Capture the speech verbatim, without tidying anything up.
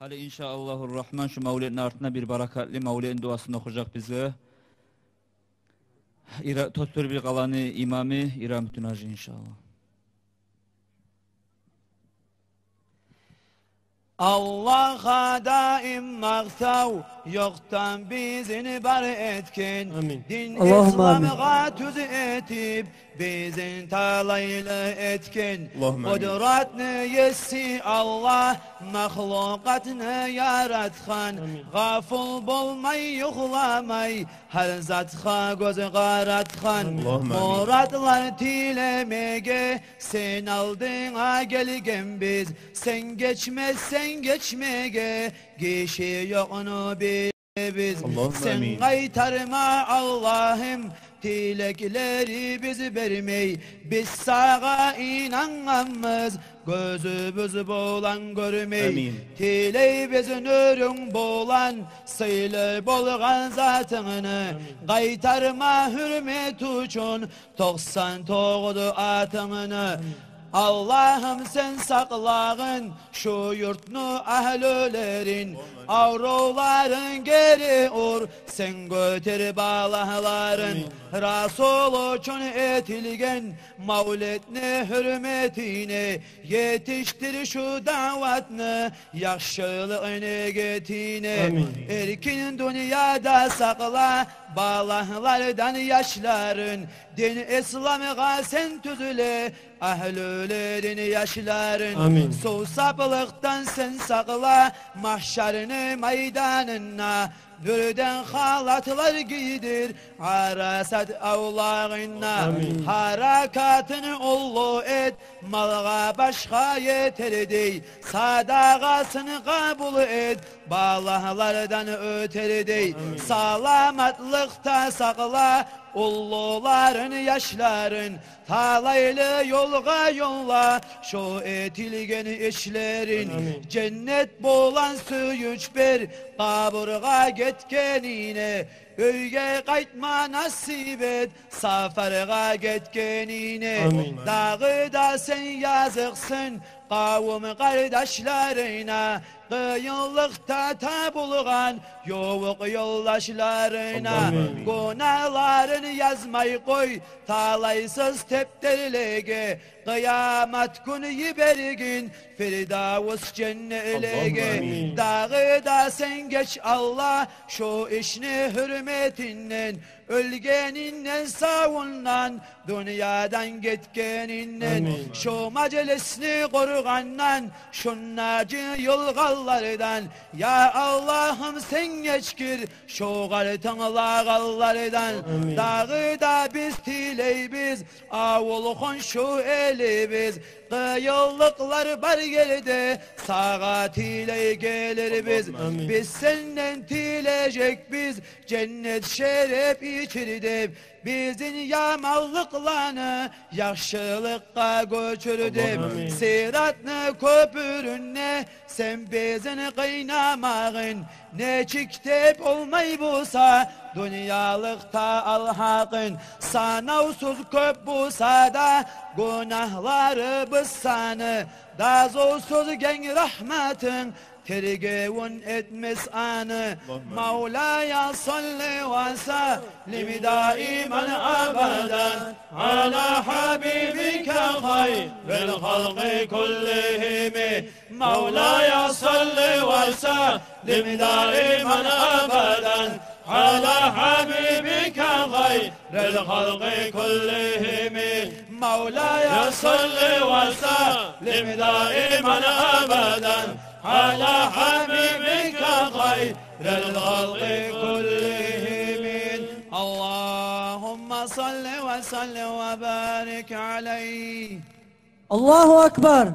Гьали, иншааллагьу ррагьман, шу мавлетни артына бир баракатлы мавлетни дуасын охужакъ бизге Ира-, Тосбербий къаланы имамы Ирамутдин гьажи, иншааллагь. Аллагьгъа даим макътав, ёкъдан бизин бар этген. Амин. Дин Аллагьумма амин. Исламгъа тюз этип, бизин талайлы этген. Аллагьумма амин. Къудратны еси Аллагь махлукъатны яратгъан. Амин. Гъафул болмай, юхламай, гьар затгъа гёз къаратгъан. Аллагьумма амин. Муратлар тилемеге сен алдынга гелгенбиз. Сен гечмесенг, гечмеге гиши ёкъну билебиз. Аллагьумма амин. Сен къайтарма, Аллагьым, тилеклерибиз бермей. Биз сагъа инангъанбыз, гёзюбюз булан гёрмей. Амин. Тилейбиз нюрюнг булан сыйлы болгъан затынгны. Амин. Къайтарма гьюрмет учун токъсан тогъуз атынгны. Аллагьым, сен сакълагъын шу юртну агьлюлерин, аврувларын гери ур, сен гётер балагьларын. Амин. Расул учун этилген мавлетни гьюрметине етишдир шу даъватны яхшылыкъ негетине. Амин. Эркин дюньяда сакъла балагьлардан яшларын, дин Исламгъа сен тюзле агьлюлерин, яшларын. Амин. Сувсаплыкъдан сен сакъла магьшарны майданында, бюрден халатлар гийдир Арасат авлагъында. Амин. Гьаракатын уллу эт, малгъа, башгъа етердей, садагъасын къабул эт, балагьлардан оьтердей. Амин. Саламатлыкъда сакъла уллуларын, яшларын, талайлы ёлгъа ёлла шу этилген ишлерин. Амин. Женнет булан сююнч бер къабургъа гетгенине, уьйге къайтма насип эт сапаргъа гетгенине. Амин. Дагъы да сен языкъсын къавум къардашларына, къыйынлыкъда табулгъан ювукъ ёлдашларына. Аллагьумма амин. Гюнагьларын язмай къой талайсыз тептерлеге, къыямат гюн йибергин Фирдавус женнетлеге. Аллагьумма амин. Дагъы да сен геч, Аллагь, шу ишни гьюрметинден, оьлгенинден, савундан, дюньядан гетгенинден. Амин. Шу мажлисни къургъандан, шунда жыйылгъанлардан, я Аллагьым, сен гечгир шогъар тынглагъанлардан. Амин. Дагъы да биз тилейбиз, авул-хоншу элибиз, къыйынлыкълар бар ерде сагъа тилей гелирбиз. Аллагьумма амин. Биз сенден тилежекбиз, женнет шереп ичир деп, бизин яманлыкъланы яхшылыкъгъа гёчюр деп. Аллагьумма амин. Сыратны кёпюрюнде сен бизин къыйнамагъын, нечик де болмай буса дюньялыкъда алгьакъын. Санавсуз кёп буса да гюнагьларыбыз саны, дазусуз генг рагьматынг тергевюн этмес аны. Аллагьумма амин. مولاي صل وسلم دائما أبدا على حبيبك خير الخلق كلهم. مولاي صل وسلم دائما أبدا على حبيبك خير الخلق كلهم. مولاي صل وسلم دائما أبدا على حبيبك خير الخلق كلهم. اللهم صل وسلم وبارك عليه. الله أكبر.